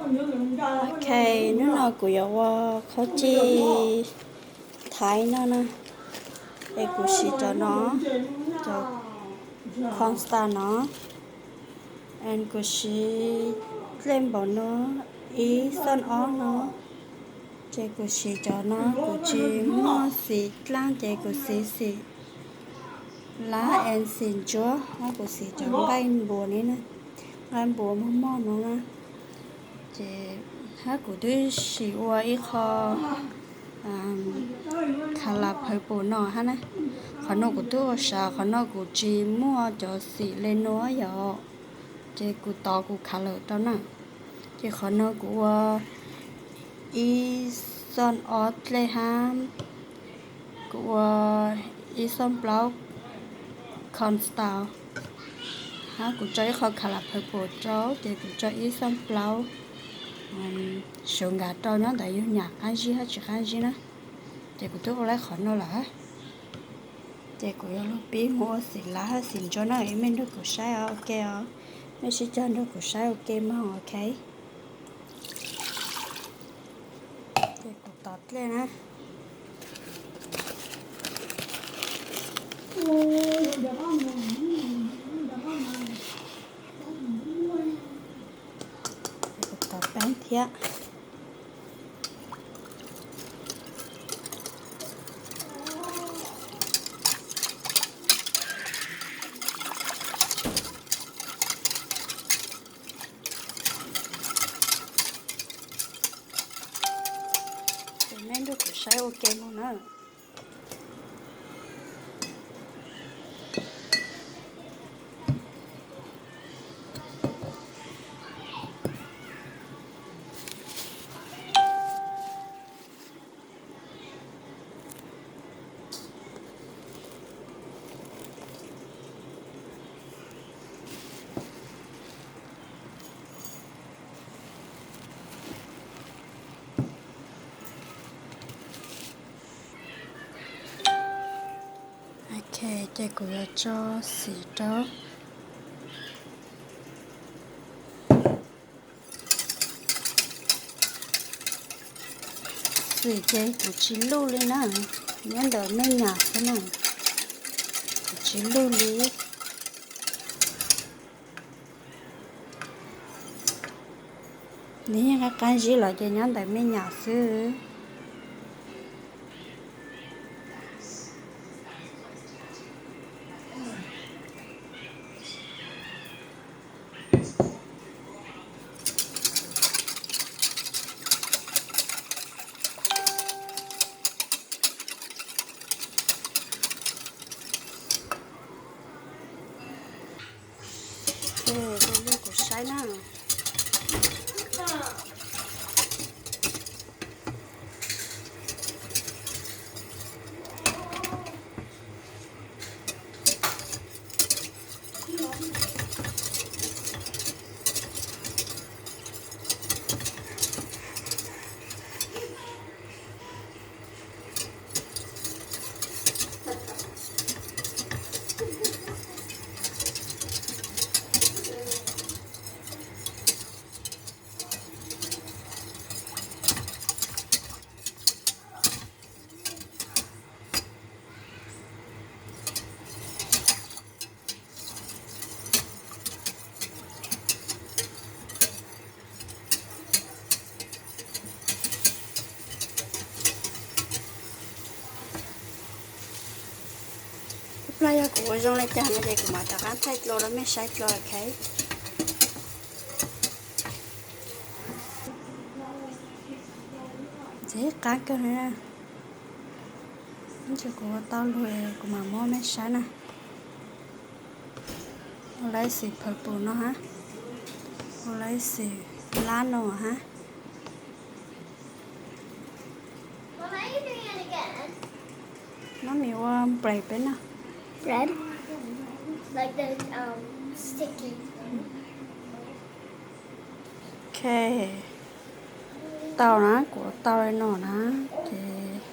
Ok, hnub no kuv yuav ua khaub cij Thaib no na, es kuv siv cov no, cov cornstarch no, es kuv siv dlej npaum no, ib xoj ob no, ces kuv siv cov no, kuv tsis muaj xim dlaab ces kuv siv xim lab es xim ntsuab, kuv siv cov nqaij npuas ni na, nqaij npuas mog mog no na. Ces hab kuv twb sim ua ib qho color purple no hab na. Qhov no kuv twb ua sav, qhov no kuv tsis muaj cov xim le nuav yom, ces kuv tov kuv color rau na. Ces qhov no kuv ua ib xoj ob dlej hab, kuv ua ib xoj plaub cornstarch, hab kuv tso ib qho color purple rau, ces kuv tso ib xoj plaub sugar rau, nyob ntawd yug nyam qaab zib hab tsis qaab zib na. Ces kuv twb ua lawm qhov no lawm, ces kuv yuav lug pib mus ua xim lab hab xim ntsuab na, ib mej nrug kuv saib ua ke os, mej sib cog nrug kuv saib ua ke mog, ok. Ces kuv tov dlej na. Kuv tov paint thiab. Ces mej nrug kuv saib ua ke mus na. Ok, ces kuv yuav tso xim rau. Xim ces kuv tsis luj li na, nyob ntawm mej nyam xwb na, kuv tsis luj li. Nws yeej qab qab zib los ces nyob ntawm mej nyam xwb. Tus lub kuv saib na. Ib pliag yog kuv ua zoo le caag no ces kuv mam rov qaab thaij dlua rau mej saib dlua, ok. Ntxim qab kawg li na. Ib ntsis kuv ua tau lug kuv mam muab mej saib na. Ua lawv xim purple no hab, ua lawv xim lab no hab. Mami ua bread peb noj. Bread? Like those, um, sticky. Ok, tau na, kuv tau li no na, ces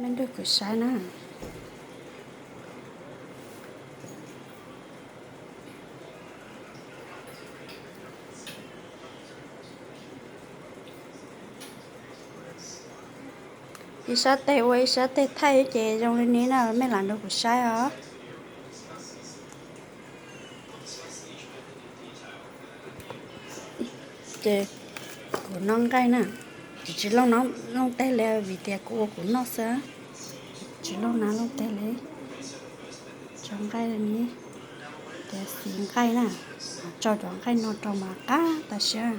mej nrug kuv saib na. Ib sab tes ua ib sab tes thaij ces zoo li no na, mej lam nrog kuv saib os. Ces kuv noj nqaij na, kuv tsis looj teg li vim tias kuv ua kuv noj xwb, tsis looj na looj teg li. Tso nqaij li, ces xim nqaij na, tso cov nqaij no rau mas qab tas siab.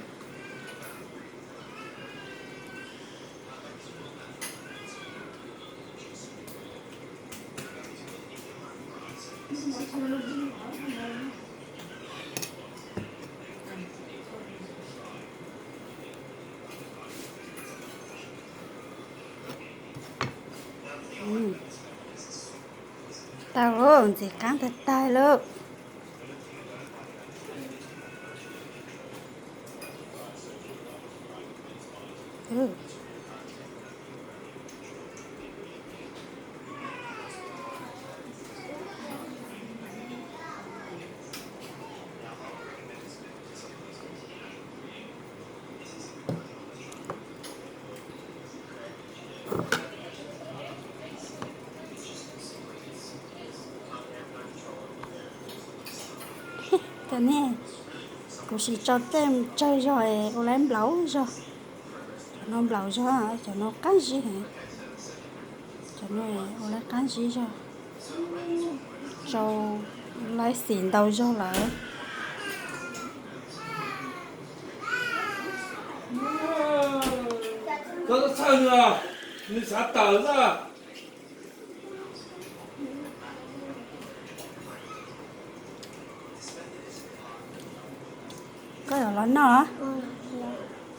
Tau, ntxim qab tag tag lawm. Cov nej, kuv sim tso tej tsawg zog es ua laib nplaum zog. Cov no nplaum zog, cov no qab zib heev. Cov no ua laib qab zib zog, rau laib xim ntau zog lawm. Koj txhob txhawj nws, nws xav tawm xwb. Koj yuav los noj?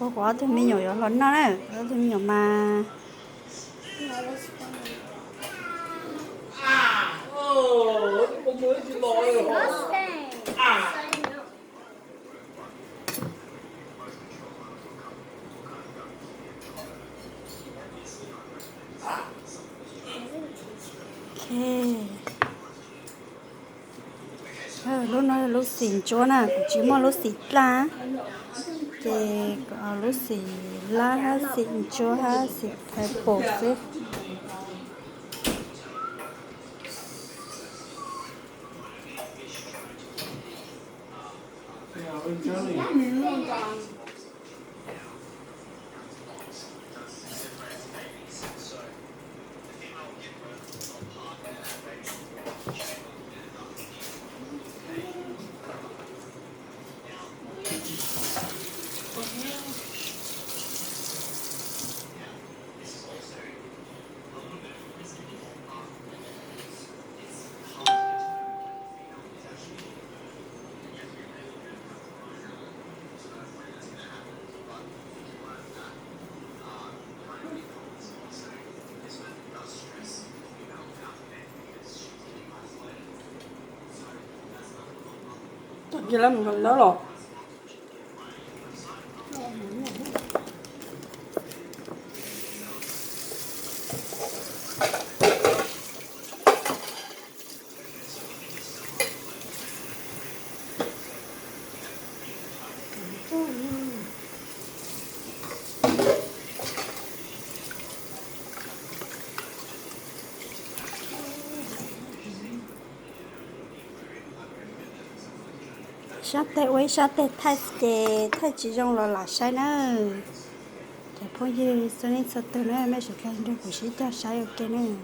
Ua kuv ob tug me nyuam yuav los noj na, ob tug me nyuam mas. Ok. Lub no lub xim ntsuab na, kuv tsis muaj lub xim dlab, ces lub xim lab hab xim ntsuab hab xim purple xwb. Tag kis lawv mus nram ntawd los. Sab teg ua ib sab teg thaij ces thaij tsis zoo los lam saib nawb. Cov phooj ywg txhua leej txhua tug na, mej sawv daws nrog kuv sib cog saib ua ke nawb.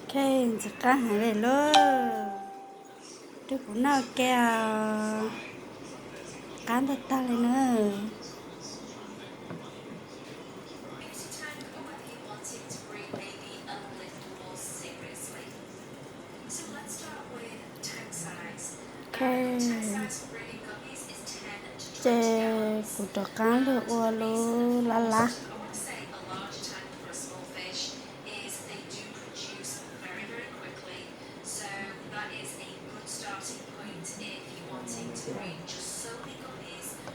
Ok, ntxim qab heev li lauj. Nrog kuv noj ua ke os. Qab ntag tag li na. Ok, ces kuv rov qab lug ua lub lab lab.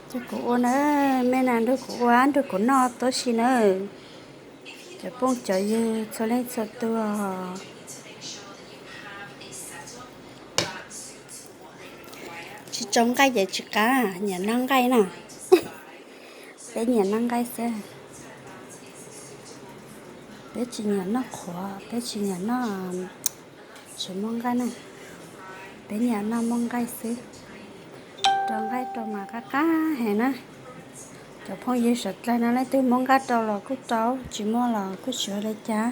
Ces kuv ua na, mej na nrog kuv ua nrog kuv noj tuab si na. Cov phooj cov ywg txhua leej txhua tug, tsis Tsis tau nqaij ces tsis qab, nyiam noj nqaij na. Peb nyiam noj nqaij xwb. Peb tsis nyiam noj qhuav, peb tsis nyiam noj tsis muaj nqaij na. Peb nyiam noj muaj nqaij xwb. Rau nqaij rau mas qab qab heev na. Cov phooj ywg suav dlawg no leej twg muaj nqaij rau los kuj rau, tsis muaj los kuj tsis ua li cas.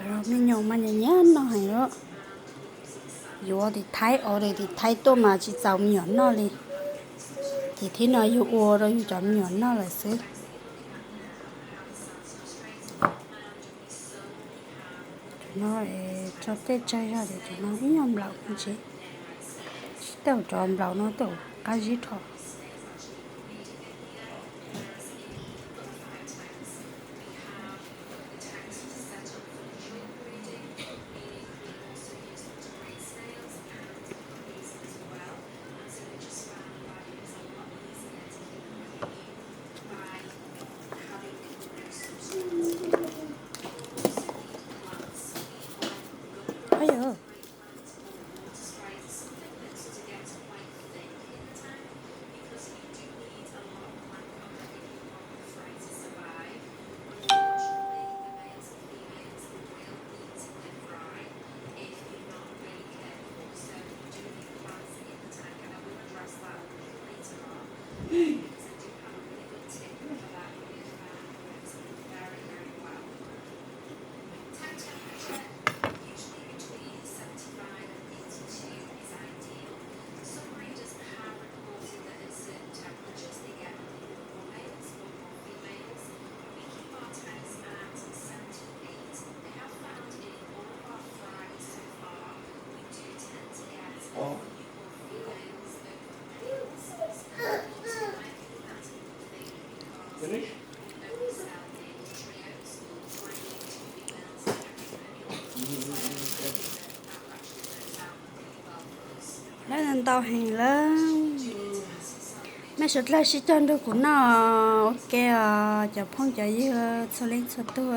Cov me nyuam mas nyiam nyiam noj heev lawm. Yuav tim Thaib, order tim Thaib tuaj mas tsis txaus me nyuam noj li. Ces thib no yus ua rau yus cov me nyuam noj lawm xwb. Cov no tso tej tsawg zog ces cov no ib nyuag nplaum no tsis, tej zaum cov nplaum no tej zaum qab zib dhau. Lawv ntau heev lawm. Mej suav dlawg sib cog nrog kuv noj ua ke os cov phooj cov ywg txhua leej txhua tug.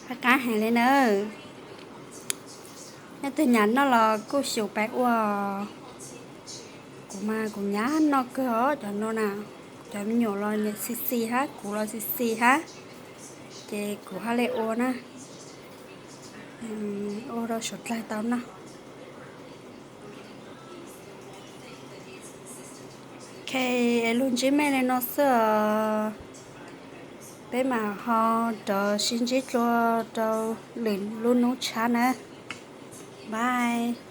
Qab qab heev li nawb. Leej twg nyam noj los kuj xyum pab ua. Kuv mas kuv nyam noj kawg os cov no na. Cov me nyuam los nyiam xis xis hab, kuv los xis xis hab. Ces kuv hab li ua na, ua rau suav dlawg tau noj. Ok, es lug ntsib mej li no xwb os. Peb mam ho rov sib ntsib dlua rau lwm lub hnub tshab na. Bye.